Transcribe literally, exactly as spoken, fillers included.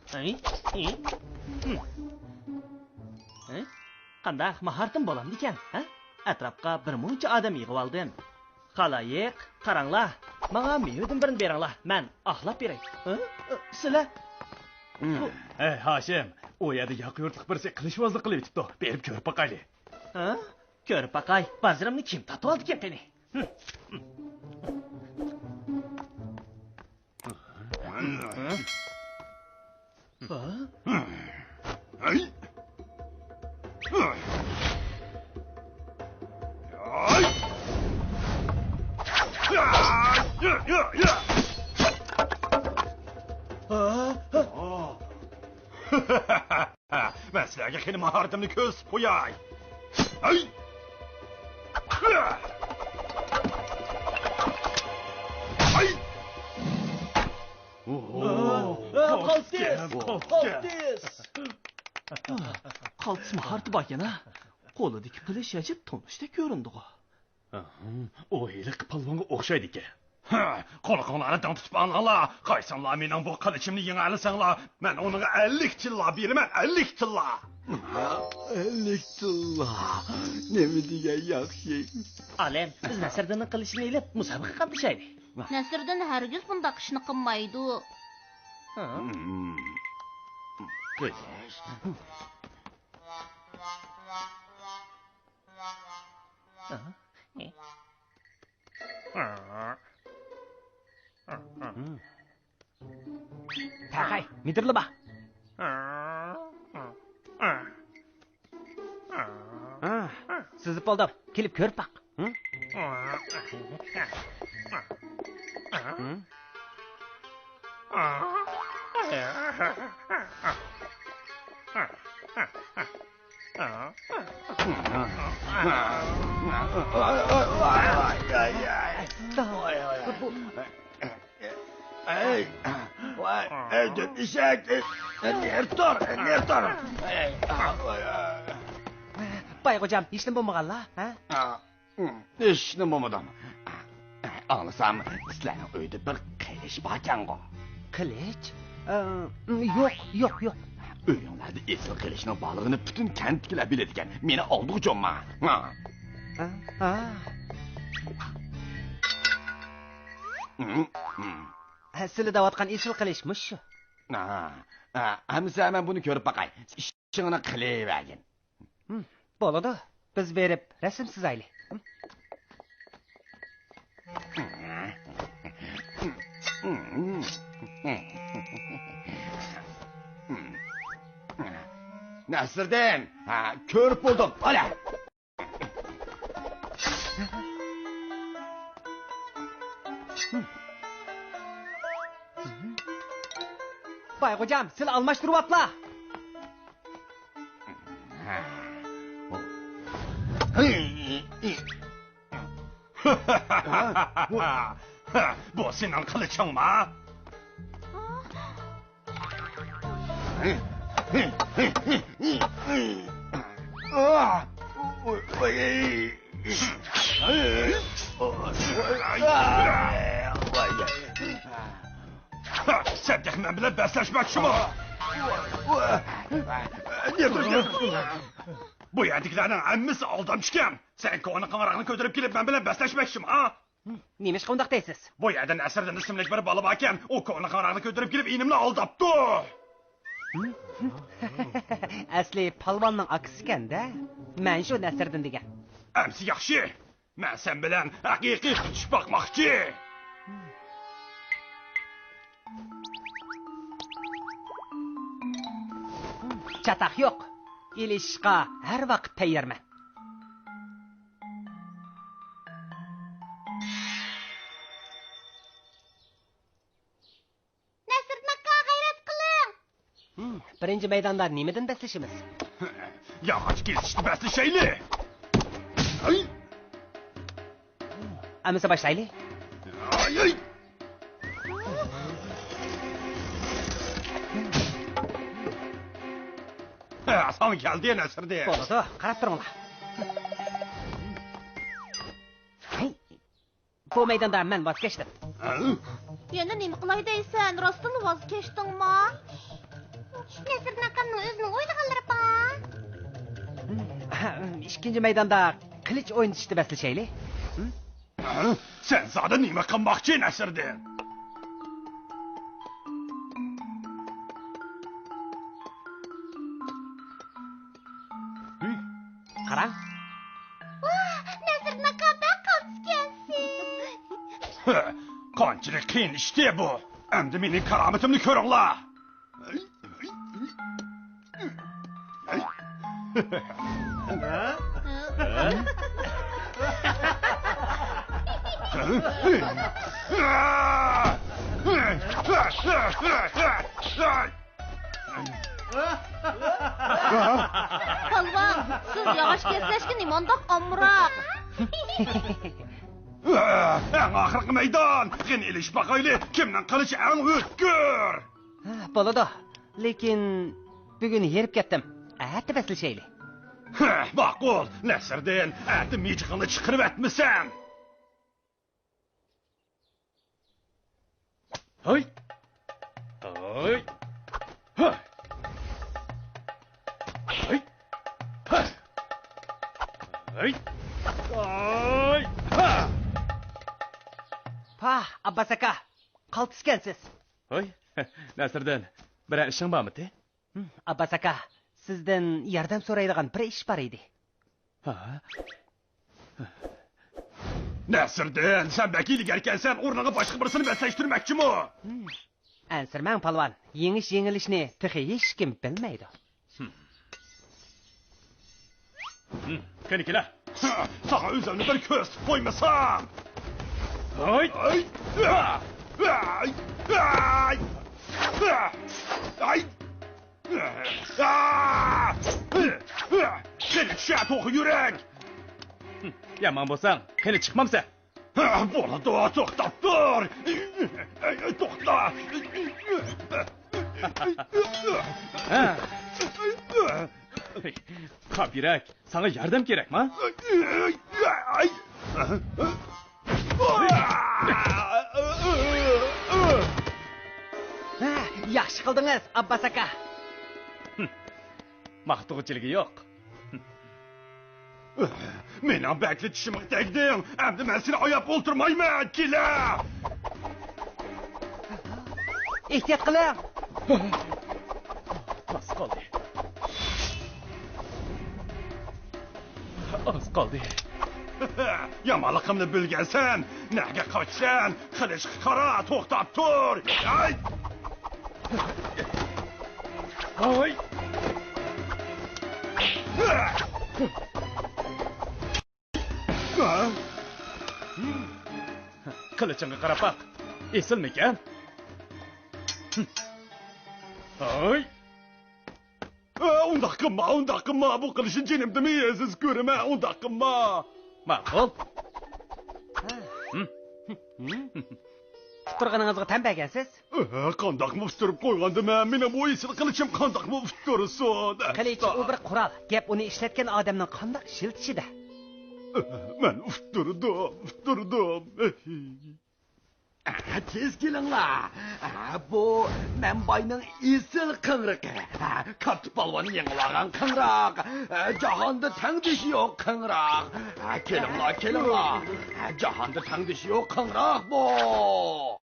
ھەي؟ ھەي؟ ھەي؟ قانداق ماھارىتىم بولامدىكەن، ھە؟ ئەتراپقا بىر مۇنچە ئادەم يىغىۋالدىم. خالايىق، قاراڭلار، ماڭا مېۋىدىن بىرنى بېرىڭلار، مەن ئاقلاپ بېرەي. ھە؟ سىلەر؟ ھەي، ھاشىم، ئۇ يەردە ياقا يۇرتلۇق بىرسى قىلىچۋازلىق قىلىۋېتىپتۇ. بېرىپ كۆرۈپ باقايلى. ھە؟ كۆرۈپ باقاي، بازىرىمنى كىم تارتىۋالدىكەن قېنى؟ مەن سىلەرگە قېنى ماھارىتىمنى كۆرسىتىپ قوياي. ھەي! ھەي! ئا، قالتىس! قالتىس! قالتىس ماھارىتى باركەن ھە. قولىدىكى قىلىچ ئەجەب تونۇشتەك كۆرۈندىغۇ. ئۇ ھېلىقى پالۋانغا ئوخشايدىكەن. ھە، قۇلىقىڭلارنى دىڭ تۇتۇپ ئاڭلاڭلار. قايسىڭلار مېنىڭ بۇ قىلىچىمنى يېڭەلىسەڭلار، مەن ئۇنىڭغا ئەللىك تىللا بېرىمەن، ئەللىك تىللا. ئەللىك تىللا. نېمە دېگەن ياخشى. ئالىم، بىز نەسىردىننىڭ قىلىچىنى ئېلىپ، مۇسابىقە قاتنىشايلى. نەسىردىن ھەرگىز بۇنداق ئىشنى قىلمايدۇ. ھە؟ تەقەي، مىدىرلىما. سىزىپ بولدۇم. كېلىپ كۆرۈپ باق. ئەي، ۋاي، ئەي، دۆت ئېشەك، نېرى تۇر، نېرى تۇر. ئەي، ۋاي، ئەي. بايغوجام، ھېچنېمە بولمىغانلا، ھە؟ ھېچنېمە بولمىدىم. ئاڭلىسام، سىلەرنىڭ ئۆيدە بىر قىلىچ باركەنغۇ؟ قىلىچ؟ ئە، يوق، يوق، يوق. ئۆيۈڭلەردە ئېسىل قىلىچنىڭ بارلىقىنى پۈتۈن كەنتتىكىلەر بىلىدىكەن. مېنى ئالدىغۇچۇمما؟ ھە. ھە، ھە. ھە، سىلى دەۋاتقان ئېسىل قىلىچ مۇشۇ. ھە، ھە، ئەمىسە مەن بۇنى كۆرۈپ باقاي. ئىشىڭنى قىلىۋەرگىن. ھىم، بولىدۇ. بىز بېرىپ رەسىم سىزايلى. ھىم. نەسىردىن، ھە، كۆرۈپ بولدۇم. ئالە. بايغوجام، سىلى ئالماشتۇرۇۋاپلا. بۇ سېنىڭ قىلىچىڭما؟ سەن تېخى مەن بىلەن بەسلەشمەكچىمۇ؟ بۇ يەردىكىلەرنىڭ ھەممىسى ئالدامچىكەن. سەن كونا قاڭراقنى كۆتۈرۈپ كېلىپ مەن بىلەن بەسلەشمەكچىمۇ، ھە؟ نېمىشقا ئۇنداق دەيسىز؟ بۇ يەردە نەسىردىن ئىسىملىك بىر بالا باركەن، ئۇ كونا قاڭراقنى كۆتۈرۈپ كېلىپ ئىنىمنى ئالداپتۇ. ئەسلى پالۋاننىڭ ئاكىسىكەن-دە. مەن شۇ نەسىردىن دېگەن. ئەمسە ياخشى. مەن سەن بىلەن ھەقىقىي تۇتۇشۇپ باقماقچى. چاتاق يوق. ئېلىشىشقا ھەر ۋاقىت تەييارمەن. نەسىردىن ئاكا، غەيرەت قىلىڭ! ھىم، بىرىنچى مەيداندا نېمىدىن بەسلىشىمىز؟ ياغاچ كېسىشتە بەسلىشەيلى! ھەي! ئەمىسە باشلايلى. ھەي، ھەي! ساڭا كەلدى، نەسىردىن. بولىدۇ، قاراپ تۇرۇڭلار. ھەي، بۇ مەيداندا مەن ۋاز كەچتىم. ھە؟ يەنە نېمە قىلاي دەيسەن؟ راستتىنلا ۋاز كەچتىڭما؟ نەسىردىن ئاكامنىڭ ئۆزىنىڭ ئوينىغانلىرى بار. ئىككىنچى مەيداندا قىلىچ ئوينىتىشتا بەسلىشەيلى. ھە؟ سەن زادى نېمە قىلماقچى، نەسىردىن؟ قاراڭ. ۋاھ، نەسىردىن ئاكا، بەك قالتىسكەنسىز. ھە، قانچىلىك قىيىن ئىشتى بۇ. ئەمدى مېنىڭ كارامىتىمنى كۆرۈڭلار. پالۋان، سىز ياغاچ كەسلەشكە نېمانداق ئامراق؟ ئەڭ ئاخىرقى مەيدان. قېنى ئېلىشىپ باقايلى، كىمنىڭ قىلىچى ئەڭ ئۆتكۈر؟ ھە، بولىدۇ. لېكىن بۈگۈن ھېرىپ كەتتىم. ئەتە بەسلىشەيلى. ھە، ماقۇل. نەسىردىن، ئەتە مىجىقىڭنى چىقىرىۋەتمىسەم. ھاي! ھاي! ھا! ھاي! ھا! ھاي! ھاي! ھا! پاھ، ئابباس ئاكا، قالتىسكەنسىز. ھاي، نەسىردىن، بىرەر ئىشىڭ بارمىتى؟ ھىم، ئابباس ئاكا، سىزدىن ياردەم سورايدىغان بىر ئىش بار ئىدى. ھا؟ نەسىردىن، سەن بەك ھىيلىگەركەنسەن، ئورنۇڭغا باشقا بىرسىنى بەسلەشتۈرمەكچىمۇ؟ ھىم. ئەنسىرىمەڭ، پالۋان، يېڭىش-يېڭىلىشنى تېخى ھېچكىم بىلمەيدۇ. ھىم. ھىم، قېنى كېلە. ساڭا ئۆزۈمنى بىر كۆرسىتىپ قويمىسام. ھاي! ھاي! قېنى چۈشە، توخۇ يۈرەك! يامان بولساڭ، قېنى چىقمامسەن؟ بولىدۇ، توختاپ تۇر! توختا! ھە. قاپ يۈرەك، ساڭا ياردەم كېرەكما؟ ھە، ياخشى قىلدىڭىز، ئابباس ئاكا. ماختىغۇچىلىكى يوق. مېنىڭ بەكلا چىشىمغا تەگدىڭ. ئەمدى مەن سېنى ئاياپ ئولتۇرمايمەن. كېلە! ئېھتىيات قىلىڭ! ئاز قالدى. ئاز قالدى. يامانلىقىمنى بىلگەنسەن. نەگە قاچىسەن؟ قىلىچقا قارا، توختاپ تۇر. ئاي! ھاي! قىلىچىڭغا قاراپ باق. ئېسىلمىكەن؟ ھاي! ئا، ئۇنداق قىلما، ئۇنداق قىلما. بۇ قىلىچنى جېنىمدىنمۇ ئەزىز كۆرىمەن. ئۇنداق قىلما. ماقۇل. ھىم. ئۇتتۇرغىنىڭىزغا تەن بەرگەنسىز. ئە، قانداقمۇ ئۇتتۇرۇپ قويغاندىمەن؟ مېنىڭ بۇ ئېسىل قىلىچىم قانداقمۇ ئۇتتۇرسۇن؟ قىلىچ ئۇ بىر قورال. گەپ ئۇنى ئىشلەتكەن ئادەمنىڭ قانداق ئىشلىتىشىدە. ئە، مەن ئۇتتۇردۇم، ئۇتتۇردۇم. ئە، تېز كېلىڭلار. ئە، بۇ مەن باينىڭ ئېسىل قىڭرىقى. ئە، كاتتا پالۋان يېڭىۋالغان قىڭراق. ئە، جاھاندا تەڭدىشى يوق قىڭراق. ئە، كېلىڭلار، كېلىڭلار. ئە، جاھاندا تەڭدىشى يوق قىڭراق بۇ.